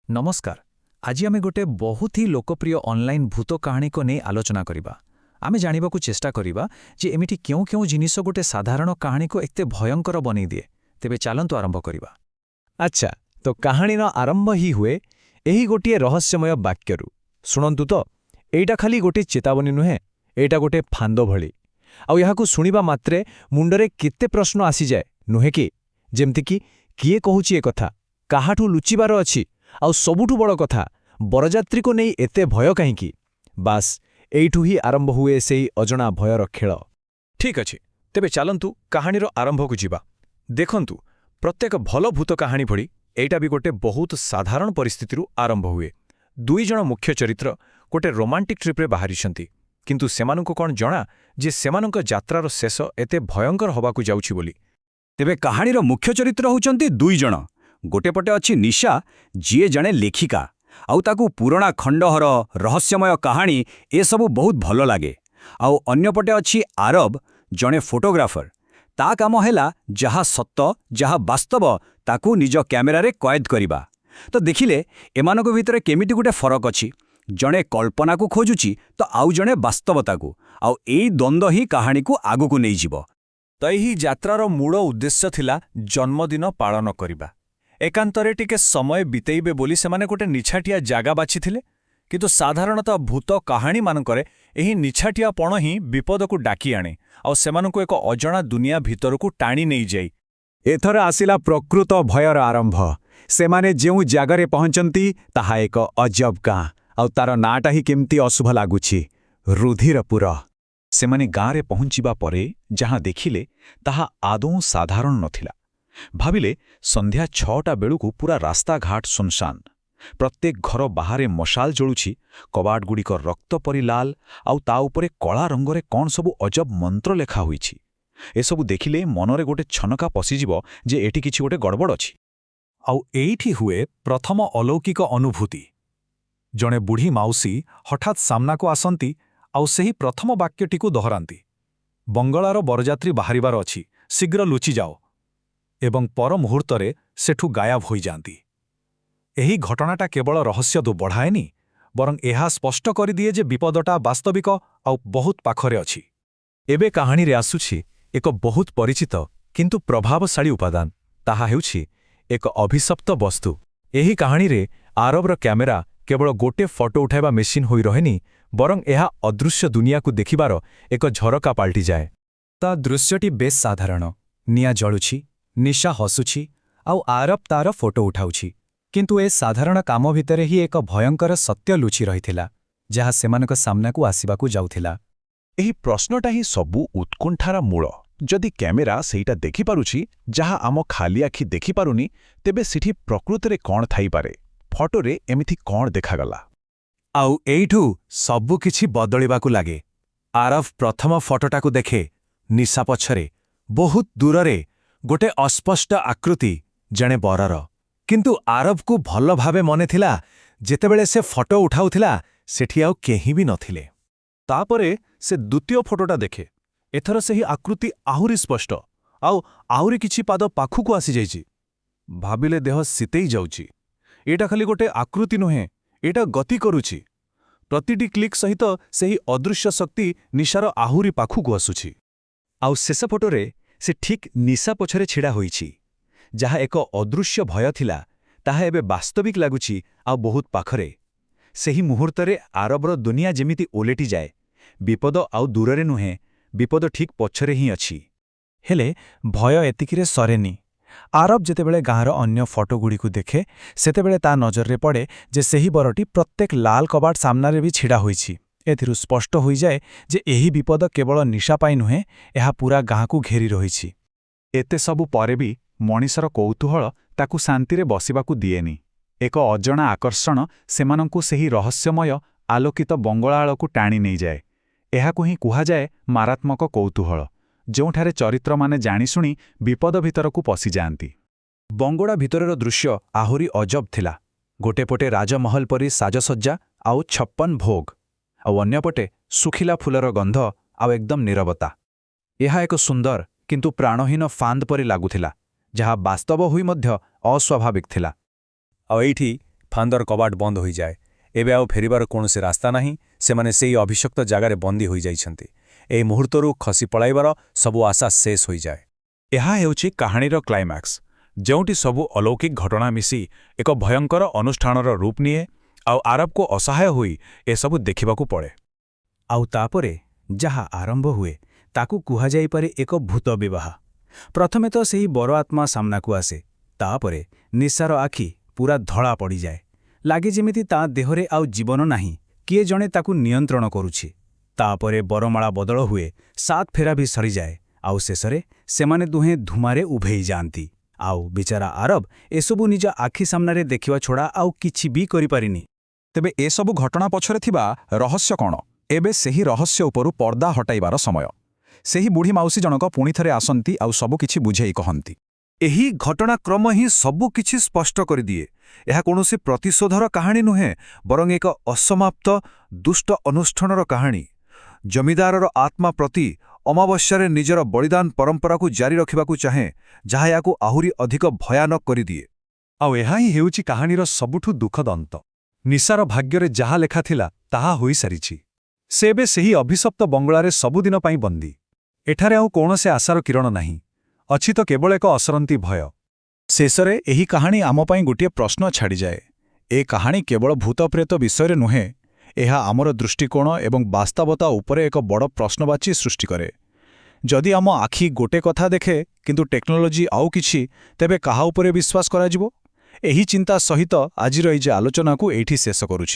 ନମସ୍କାର। ଆଜି ଆମେ ଗୋଟେ ବହୁତ ହି ଲୋକପ୍ରିୟ ଅନଲାଇନ୍ ଭୂତ କାହାଣୀକୁ ନେଇ ଆଲୋଚନା କରିବା। ଆମେ ଜାଣିବାକୁ ଚେଷ୍ଟା କରିବା ଯେ ଏମିତି କେଉଁ କେଉଁ ଜିନିଷ ଗୋଟେ ସାଧାରଣ କାହାଣୀକୁ ଏତେ ଭୟଙ୍କର ବନେଇଦିଏ। ତେବେ ଚାଲନ୍ତୁ ଆରମ୍ଭ କରିବା। ଆଚ୍ଛା, ତ କାହାଣୀର ଆରମ୍ଭ ହିଁ ହୁଏ ଏହି ଗୋଟିଏ ରହସ୍ୟମୟ ବାକ୍ୟରୁ। ଶୁଣନ୍ତୁ ତ, ଏଇଟା ଖାଲି ଗୋଟିଏ ଚେତାବନୀ ନୁହେଁ, ଏଇଟା ଗୋଟେ ଫାନ୍ଦ ଭଳି। ଆଉ ଏହାକୁ ଶୁଣିବା ମାତ୍ରେ ମୁଣ୍ଡରେ କେତେ ପ୍ରଶ୍ନ ଆସିଯାଏ, ନୁହେଁ କି? ଯେମିତିକି କିଏ କହୁଛି ଏ କଥା, କାହାଠୁ ଲୁଚିବାର ଅଛି, ଆଉ ସବୁଠୁ ବଡ଼ କଥା, ବରଯାତ୍ରୀକୁ ନେଇ ଏତେ ଭୟ କାହିଁକି? ବାସ୍, ଏଇଠୁ ହିଁ ଆରମ୍ଭ ହୁଏ ସେଇ ଅଜଣା ଭୟର ଖେଳ। ଠିକ୍ ଅଛି, ତେବେ ଚାଲନ୍ତୁ କାହାଣୀର ଆରମ୍ଭକୁ ଯିବା। ଦେଖନ୍ତୁ, ପ୍ରତ୍ୟେକ ଭଲ ଭୂତ କାହାଣୀ ଭଳି ଏଇଟା ବି ଗୋଟେ ବହୁତ ସାଧାରଣ ପରିସ୍ଥିତିରୁ ଆରମ୍ଭ ହୁଏ। ଦୁଇ ଜଣ ମୁଖ୍ୟ ଚରିତ୍ର ଗୋଟେ ରୋମାଣ୍ଟିକ୍ ଟ୍ରିପ୍ରେ ବାହାରିଛନ୍ତି, କିନ୍ତୁ ସେମାନଙ୍କୁ କ'ଣ ଜଣା ଯେ ସେମାନଙ୍କ ଯାତ୍ରାର ଶେଷ ଏତେ ଭୟଙ୍କର ହବାକୁ ଯାଉଛି ବୋଲି? ତେବେ କାହାଣୀର ମୁଖ୍ୟ ଚରିତ୍ର ହେଉଛନ୍ତି ଦୁଇ ଜଣ। ଗୋଟେ ପଟେ ଅଛି ନିଶା, ଯିଏ ଜଣେ ଲେଖିକା, ଆଉ ତାକୁ ପୁରୁଣା ଖଣ୍ଡହର, ରହସ୍ୟମୟ କାହାଣୀ ଏସବୁ ବହୁତ ଭଲ ଲାଗେ। ଆଉ ଅନ୍ୟପଟେ ଅଛି ଆରବ, ଜଣେ ଫଟୋଗ୍ରାଫର। ତା କାମ ହେଲା ଯାହା ସତ, ଯାହା ବାସ୍ତବ, ତାକୁ ନିଜ କ୍ୟାମେରାରେ କଏଦ କରିବା। ତ ଦେଖିଲେ, ଏମାନଙ୍କ ଭିତରେ କେମିତି ଗୋଟେ ଫରକ ଅଛି। ଜଣେ କଳ୍ପନାକୁ ଖୋଜୁଛି ତ ଆଉ ଜଣେ ବାସ୍ତବତାକୁ। ଆଉ ଏଇ ଦ୍ୱନ୍ଦ୍ୱ ହିଁ କାହାଣୀକୁ ଆଗକୁ ନେଇଯିବ। ତ ଏହି ଯାତ୍ରାର ମୂଳ ଉଦ୍ଦେଶ୍ୟ ଥିଲା ଜନ୍ମଦିନ ପାଳନ କରିବା। ଏକାନ୍ତରେ ଟିକେ ସମୟ ବିତେଇବେ ବୋଲି ସେମାନେ ଗୋଟେ ନିଛାଟିଆ ଜାଗା ବାଛିଥିଲେ। କିନ୍ତୁ ସାଧାରଣତଃ ଭୂତ କାହାଣୀମାନଙ୍କରେ ଏହି ନିଛାଟିଆପଣ ହିଁ ବିପଦକୁ ଡାକି ଆଣେ ଆଉ ସେମାନଙ୍କୁ ଏକ ଅଜଣା ଦୁନିଆ ଭିତରକୁ ଟାଣି ନେଇଯାଏ। ଏଥର ଆସିଲା ପ୍ରକୃତ ଭୟର ଆରମ୍ଭ। ସେମାନେ ଯେଉଁ ଜାଗାରେ ପହଞ୍ଚନ୍ତି, ତାହା ଏକ ଅଜବ ଗାଁ, ଆଉ ତାର ନାଁଟା ହିଁ କେମିତି ଅଶୁଭ ଲାଗୁଛି, ରୁଧିରପୁର। ସେମାନେ ଗାଁରେ ପହଞ୍ଚିବା ପରେ ଯାହା ଦେଖିଲେ, ତାହା ଆଦୌ ସାଧାରଣ ନଥିଲା। ଭାବିଲେ, ସନ୍ଧ୍ୟା 6ଟା ବେଳକୁ ପୂରା ରାସ୍ତାଘାଟ ଶୂନଶାନ। ପ୍ରତ୍ୟେକ ଘର ବାହାରେ ମଶାଲ ଜଳୁଛି, କବାଟଗୁଡ଼ିକ ରକ୍ତ ପରି ଲାଲ, ଆଉ ତା ଉପରେ କଳା ରଙ୍ଗରେ କ'ଣ ସବୁ ଅଜବ ମନ୍ତ୍ର ଲେଖା ହୋଇଛି। ଏସବୁ ଦେଖିଲେ ମନରେ ଗୋଟେ ଛନକା ପଶିଯିବ ଯେ ଏଠି କିଛି ଗୋଟେ ଗଡ଼ବଡ଼ ଅଛି। ଆଉ ଏଇଠି ହୁଏ ପ୍ରଥମ ଅଲୌକିକ ଅନୁଭୂତି। ଜଣେ ବୁଢ଼ୀ ମାଉସୀ ହଠାତ୍ ସାମ୍ନାକୁ ଆସନ୍ତି ଆଉ ସେହି ପ୍ରଥମ ବାକ୍ୟଟିକୁ ଦୋହରାନ୍ତି, "ବଙ୍ଗଳାର ବରଯାତ୍ରୀ ବାହାରିବାର ଅଛି, ଶୀଘ୍ର ଲୁଚିଯାଅ।" ଏବଂ ପର ମୁହୂର୍ତ୍ତରେ ସେଠୁ ଗାୟବ ହୋଇଯାଆନ୍ତି। ଏହି ଘଟଣାଟା କେବଳ ରହସ୍ୟ ବଢ଼ାଏନି, ବରଂ ଏହା ସ୍ପଷ୍ଟ କରିଦିଏ ଯେ ବିପଦଟା ବାସ୍ତବିକ ଆଉ ବହୁତ ପାଖରେ ଅଛି। ଏବେ କାହାଣୀରେ ଆସୁଛି ଏକ ବହୁତ ପରିଚିତ କିନ୍ତୁ ପ୍ରଭାବଶାଳୀ ଉପାଦାନ। ତାହା ହେଉଛି ଏକ ଅଭିଶପ୍ତ ବସ୍ତୁ। ଏହି କାହାଣୀରେ ଆରବର କ୍ୟାମେରା କେବଳ ଗୋଟେ ଫଟୋ ଉଠାଇବା ମେସିନ୍ ହୋଇ ରହେନି, ବରଂ ଏହା ଅଦୃଶ୍ୟ ଦୁନିଆକୁ ଦେଖିବାର ଏକ ଝରକା ପାଲଟିଯାଏ। ତା ଦୃଶ୍ୟଟି ବେଶ୍ ସାଧାରଣ। ନିଆଁ ଜଳୁଛି, ନିଶା ହସୁଛି ଆଉ ଆରବ ତାର ଫଟୋ ଉଠାଉଛି। କିନ୍ତୁ ଏ ସାଧାରଣ କାମ ଭିତରେ ହିଁ ଏକ ଭୟଙ୍କର ସତ୍ୟ ଲୁଚି ରହିଥିଲା, ଯାହା ସେମାନଙ୍କ ସାମ୍ନାକୁ ଆସିବାକୁ ଯାଉଥିଲା। ଏହି ପ୍ରଶ୍ନଟା ହିଁ ସବୁ ଉତ୍କଣ୍ଠାର ମୂଳ। ଯଦି କ୍ୟାମେରା ସେଇଟା ଦେଖିପାରୁଛି ଯାହା ଆମ ଖାଲି ଆଖି ଦେଖିପାରୁନି, ତେବେ ସେଠି ପ୍ରକୃତରେ କ'ଣ ଥାଇପାରେ? ଫଟୋରେ ଏମିତି କ'ଣ ଦେଖାଗଲା? ଆଉ ଏଇଠୁ ସବୁକିଛି ବଦଳିବାକୁ ଲାଗେ। ଆରବ ପ୍ରଥମ ଫଟୋଟାକୁ ଦେଖେ। ନିଶା ପଛରେ, ବହୁତ ଦୂରରେ, ଗୋଟେ ଅସ୍ପଷ୍ଟ ଆକୃତି, ଜଣେ ବରର। କିନ୍ତୁ ଆରବକୁ ଭଲ ଭାବେ ମନେଥିଲା, ଯେତେବେଳେ ସେ ଫଟୋ ଉଠାଉଥିଲା, ସେଠି ଆଉ କେହି ବି ନଥିଲେ। ତାପରେ ସେ ଦ୍ୱିତୀୟ ଫଟୋଟା ଦେଖେ। ଏଥର ସେହି ଆକୃତି ଆହୁରି ସ୍ପଷ୍ଟ ଆଉ ଆହୁରି କିଛି ପାଦ ପାଖକୁ ଆସିଯାଇଛି। ଭାବିଲେ ଦେହ ଶୀତେଇ ଯାଉଛି। ଏଇଟା ଖାଲି ଗୋଟେ ଆକୃତି ନୁହେଁ, ଏଇଟା ଗତି କରୁଛି। ପ୍ରତିଟି କ୍ଲିକ୍ ସହିତ ସେହି ଅଦୃଶ୍ୟ ଶକ୍ତି ନିଶାର ଆହୁରି ପାଖକୁ ଆସୁଛି। ଆଉ ଶେଷ ଫଟୋରେ ସେ ଠିକ୍ ନିଶା ପଛରେ ଛିଡ଼ା ହୋଇଛି। ଯାହା ଏକ ଅଦୃଶ୍ୟ ଭୟ ଥିଲା, ତାହା ଏବେ ବାସ୍ତବିକ ଲାଗୁଛି ଆଉ ବହୁତ ପାଖରେ। ସେହି ମୁହୂର୍ତ୍ତରେ ଆରବର ଦୁନିଆ ଯେମିତି ଓଲଟିଯାଏ। ବିପଦ ଆଉ ଦୂରରେ ନୁହେଁ, ବିପଦ ଠିକ୍ ପଛରେ ହିଁ ଅଛି। ହେଲେ ଭୟ ଏତିକିରେ ସରେନି। ଆରବ ଯେତେବେଳେ ଗାଁର ଅନ୍ୟ ଫଟୋଗୁଡ଼ିକୁ ଦେଖେ, ସେତେବେଳେ ତା ନଜରରେ ପଡ଼େ ଯେ ସେହି ବରଟି ପ୍ରତ୍ୟେକ ଲାଲ କବାଟ ସାମ୍ନାରେ ବି ଛିଡ଼ା ହୋଇଛି। ଏଥିରୁ ସ୍ପଷ୍ଟ ହୋଇଯାଏ ଯେ ଏହି ବିପଦ କେବଳ ନିଶା ପାଇଁ ନୁହେଁ, ଏହା ପୂରା ଗାଁକୁ ଘେରି ରହିଛି। ଏତେ ସବୁ ପରେ ବି ମଣିଷର କୌତୂହଳ ତାକୁ ଶାନ୍ତିରେ ବସିବାକୁ ଦିଏନି। ଏକ ଅଜଣା ଆକର୍ଷଣ ସେମାନଙ୍କୁ ସେହି ରହସ୍ୟମୟ ଆଲୋକିତ ବଙ୍ଗଳା ଆଡ଼କୁ ଟାଣି ନେଇଯାଏ। ଏହାକୁ ହିଁ କୁହାଯାଏ ମାରାତ୍ମକ କୌତୂହଳ, ଯେଉଁଠାରେ ଚରିତ୍ରମାନେ ଜାଣିଶୁଣି ବିପଦ ଭିତରକୁ ପଶିଯାଆନ୍ତି। ବଙ୍ଗଳା ଭିତରର ଦୃଶ୍ୟ ଆହୁରି ଅଜବ ଥିଲା। ଗୋଟେ ପଟେ ରାଜମହଲ ପରି ସାଜସଜ୍ଜା ଆଉ 56 ଭୋଗ, ଆଉ ଅନ୍ୟପଟେ ଶୁଖିଲା ଫୁଲର ଗନ୍ଧ ଆଉ ଏକଦମ ନୀରବତା। ଏହା ଏକ ସୁନ୍ଦର କିନ୍ତୁ ପ୍ରାଣହୀନ ଫାନ୍ଦ ପରି ଲାଗୁଥିଲା, ଯାହା ବାସ୍ତବ ହୋଇ ମଧ୍ୟ ଅସ୍ୱାଭାବିକ ଥିଲା। ଆଉ ଏଇଠି ଫାନ୍ଦର କବାଟ ବନ୍ଦ ହୋଇଯାଏ। ଏବେ ଆଉ ଫେରିବାର କୌଣସି ରାସ୍ତା ନାହିଁ। ସେମାନେ ସେଇ ଅଭିଶପ୍ତ ଜାଗାରେ ବନ୍ଦୀ ହୋଇଯାଇଛନ୍ତି। ଏହି ମୁହୂର୍ତ୍ତରୁ ଖସି ପଳାଇବାର ସବୁ ଆଶା ଶେଷ ହୋଇଯାଏ। ଏହା ହେଉଛି କାହାଣୀର କ୍ଲାଇମ୍ୟାକ୍ସ, ଯେଉଁଠି ସବୁ ଅଲୌକିକ ଘଟଣା ମିଶି ଏକ ଭୟଙ୍କର ଅନୁଷ୍ଠାନର ରୂପ ନିଏ ଆଉ ଆରବକୁ ଅସହାୟ ହୋଇ ଏସବୁ ଦେଖିବାକୁ ପଡ଼େ। ଆଉ ତାପରେ ଯାହା ଆରମ୍ଭ ହୁଏ, ତାକୁ କୁହାଯାଇପାରେ ଏକ ଭୂତ ବିବାହ। ପ୍ରଥମେ ତ ସେହି ବର ଆତ୍ମା ସାମ୍ନାକୁ ଆସେ। ତାପରେ ନିଶାର ଆଖି ପୂରା ଧଳା ପଡ଼ିଯାଏ। ଲାଗେ ଯେମିତି ତା ଦେହରେ ଆଉ ଜୀବନ ନାହିଁ, କିଏ ଜଣେ ତାକୁ ନିୟନ୍ତ୍ରଣ କରୁଛି। ତାପରେ ବରମାଳା ବଦଳ ହୁଏ, ସାତ ଫେରା ବି ସରିଯାଏ, ଆଉ ଶେଷରେ ସେମାନେ ଦୁହେଁ ଧୂମାରେ ଉଭେଇ ଯାଆନ୍ତି। ଆଉ ବିଚାରା ଆରବ ଏସବୁ ନିଜ ଆଖି ସାମ୍ନାରେ ଦେଖିବା ଛଡ଼ା ଆଉ କିଛି ବି କରିପାରିନି। ତେବେ ଏସବୁ ଘଟଣା ପଛରେ ଥିବା ରହସ୍ୟ କ'ଣ? ଏବେ ସେହି ରହସ୍ୟ ଉପରୁ ପର୍ଦ୍ଦା ହଟାଇବାର ସମୟ। ସେହି ବୁଢ଼ୀ ମାଉସୀ ଜଣକ ପୁଣିଥରେ ଆସନ୍ତି ଆଉ ସବୁକିଛି ବୁଝେଇ କହନ୍ତି। ଏହି ଘଟଣାକ୍ରମ ହିଁ ସବୁକିଛି ସ୍ପଷ୍ଟ କରିଦିଏ। ଏହା କୌଣସି ପ୍ରତିଶୋଧର କାହାଣୀ ନୁହେଁ, ବରଂ ଏକ ଅସମାପ୍ତ ଦୁଷ୍ଟ ଅନୁଷ୍ଠାନର କାହାଣୀ। ଜମିଦାରର ଆତ୍ମା ପ୍ରତି ଅମାବାସ୍ୟାରେ ନିଜର ବଳିଦାନ ପରମ୍ପରାକୁ ଜାରି ରଖିବାକୁ ଚାହେଁ, ଯାହା ଏହାକୁ ଆହୁରି ଅଧିକ ଭୟାନକ କରିଦିଏ। ଆଉ ଏହା ହିଁ ହେଉଛି କାହାଣୀର ସବୁଠୁ ଦୁଃଖଦ ଅନ୍ତ। ନିଶାର ଭାଗ୍ୟରେ ଯାହା ଲେଖା ଥିଲା, ତାହା ହୋଇସାରିଛି। ସେ ଏବେ ସେହି ଅଭିଶପ୍ତ ବଙ୍ଗଳାରେ ସବୁଦିନ ପାଇଁ ବନ୍ଦୀ। ଏଠାରେ ଆଉ କୌଣସି ଆଶାର କିରଣ ନାହିଁ। ଅଛି ତ କେବଳ ଏକ ଅସରନ୍ତି ଭୟ। ଶେଷରେ ଏହି କାହାଣୀ ଆମ ପାଇଁ ଗୋଟିଏ ପ୍ରଶ୍ନ ଛାଡ଼ିଯାଏ। ଏ କାହାଣୀ କେବଳ ଭୂତପ୍ରେତ ବିଷୟରେ ନୁହେଁ, ଏହା ଆମର ଦୃଷ୍ଟିକୋଣ ଏବଂ ବାସ୍ତବତା ଉପରେ ଏକ ବଡ଼ ପ୍ରଶ୍ନବାଚୀ ସୃଷ୍ଟି କରେ। ଯଦି ଆମ ଆଖି ଗୋଟେ କଥା ଦେଖେ, କିନ୍ତୁ ଟେକ୍ନୋଲୋଜି ଆଉ କିଛି, ତେବେ କାହା ଉପରେ ବିଶ୍ୱାସ କରାଯିବ? ଏହି ଚିନ୍ତା ସହିତ ଆଜିର ଏହି ଯେ ଆଲୋଚନାକୁ ଏଇଠି ଶେଷ କରୁଛି।